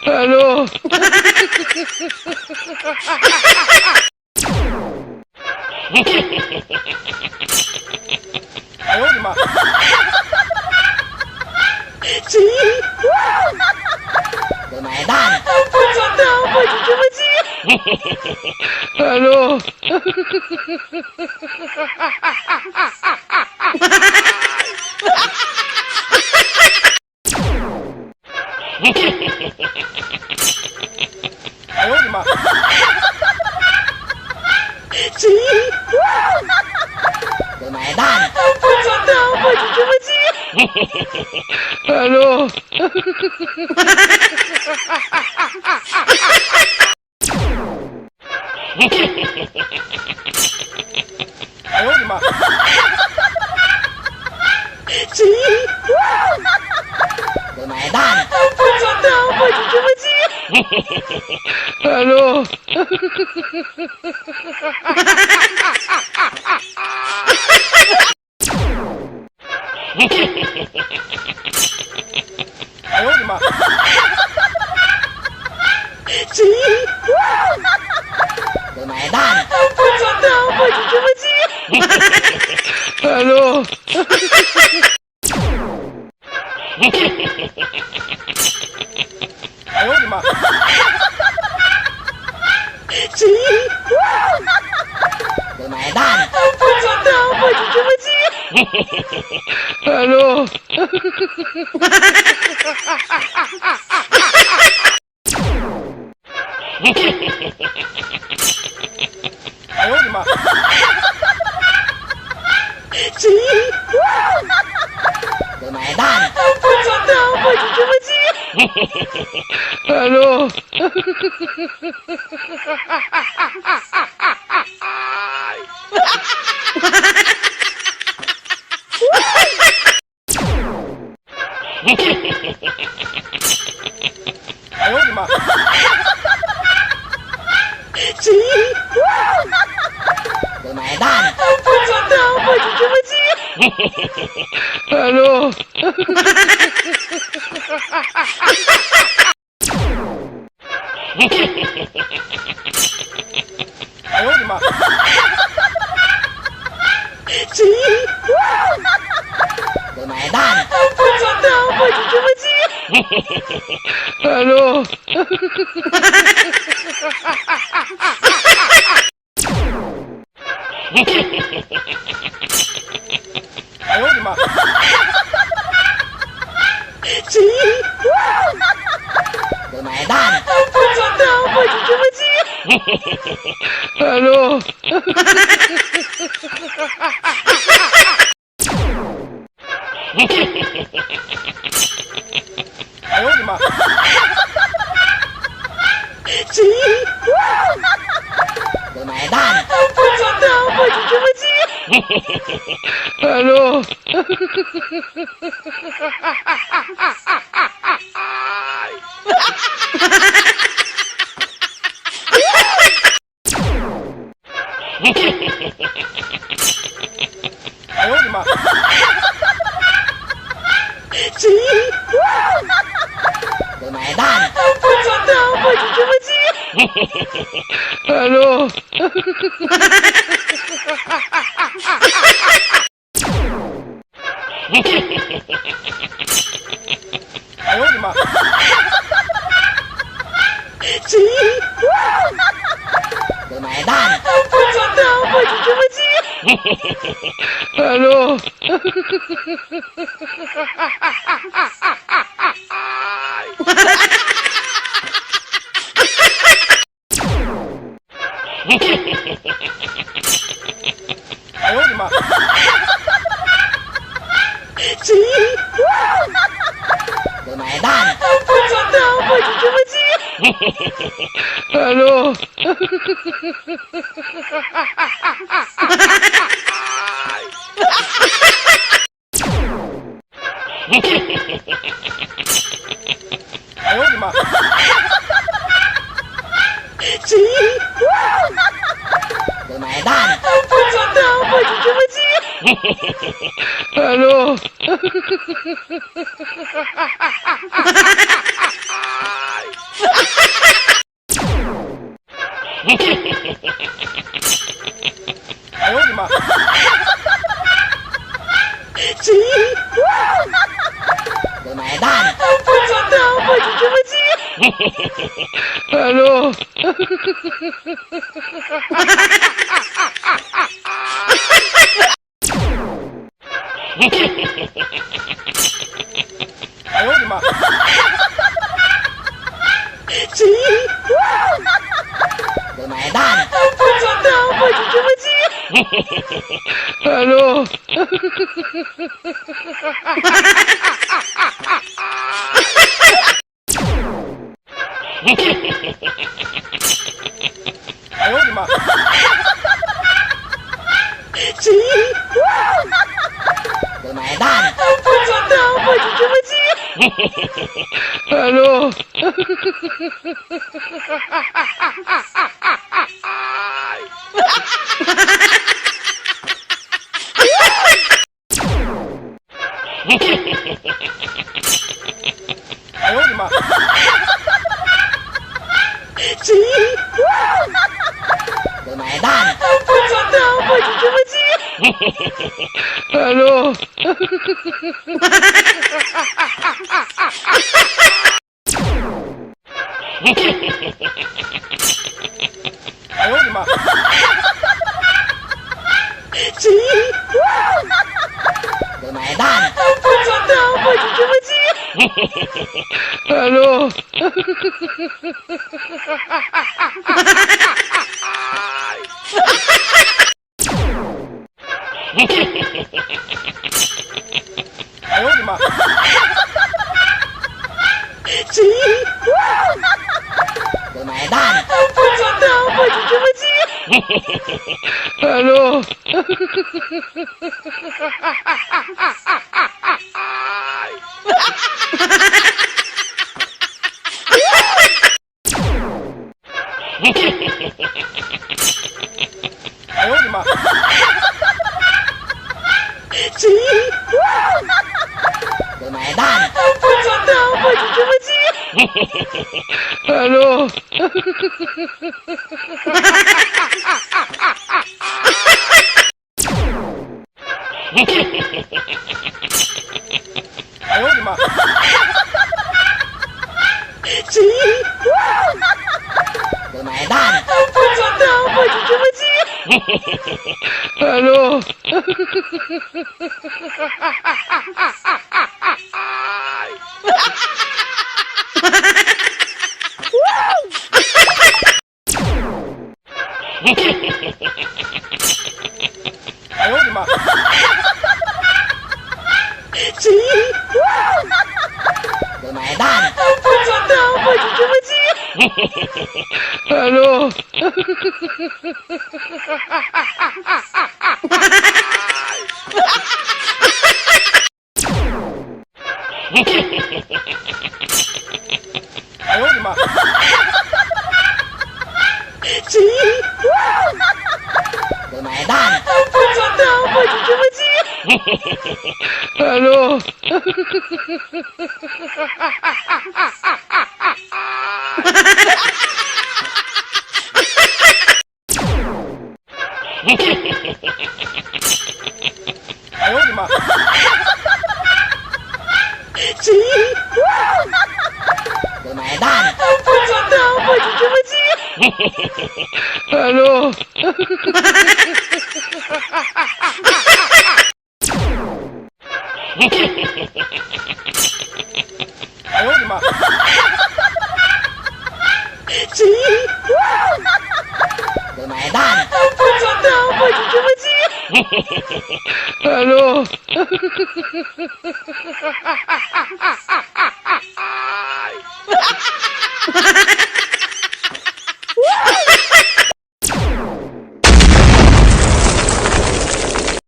Hello. 买单。不知道我就这么急。 Hello. 谁？买单。不知道我就这么急。 Hello. 谁？ 买单。不知道我就这么急。 Hello. 谁？ 买单。不知道我就这么急。 Hello. 谁？ 买单。不知道我就这么急。 Hello. 谁？ 买单。不知道我就这么急。 Hello. 谁？ 买单。不知道我就这么急。 Hello. 谁？ 买单。不知道我就这么急。 Hello. 谁？ 买单。不知道我就这么急。 Hello. 谁？ 买单。不知道我就这么急。 Hello. 谁？ 买单。不知道我就这么急。 Hello. 谁？ 买单。不知道我就这么急。 Hello. 谁？ 买单。不知道我就这么急。 Hello. 谁？ 买单。不知道我就这么急。 Hello. Hello. 谁？我买单。不知道，我就这么记。Hello。哎呦我的妈！谁？我买单。不知道，我就这么记。Hello。哎呦我的妈！谁？我买单。不知道，我就这么记。Hello。哎呦我的妈！谁？我买单。不知道，我就这么记。Hello。哎呦我的妈！谁？我买单。不知道，我就这么记。Hello。哎呦我的妈！谁？我买单。不知道，我就这么记。Hello。哎呦我的妈！谁？我买单。不知道，我就这么记。Hello。哎呦我的妈！谁？我买单。不知道，我就这么记。Hello。哎呦我的妈！谁？我买单。不知道，我就这么记。Hello。哎呦我的妈！谁？我买单。不知道，我就这么记。Hello。哎呦我的妈！谁？我买单。不知道，我就这么记。Hello。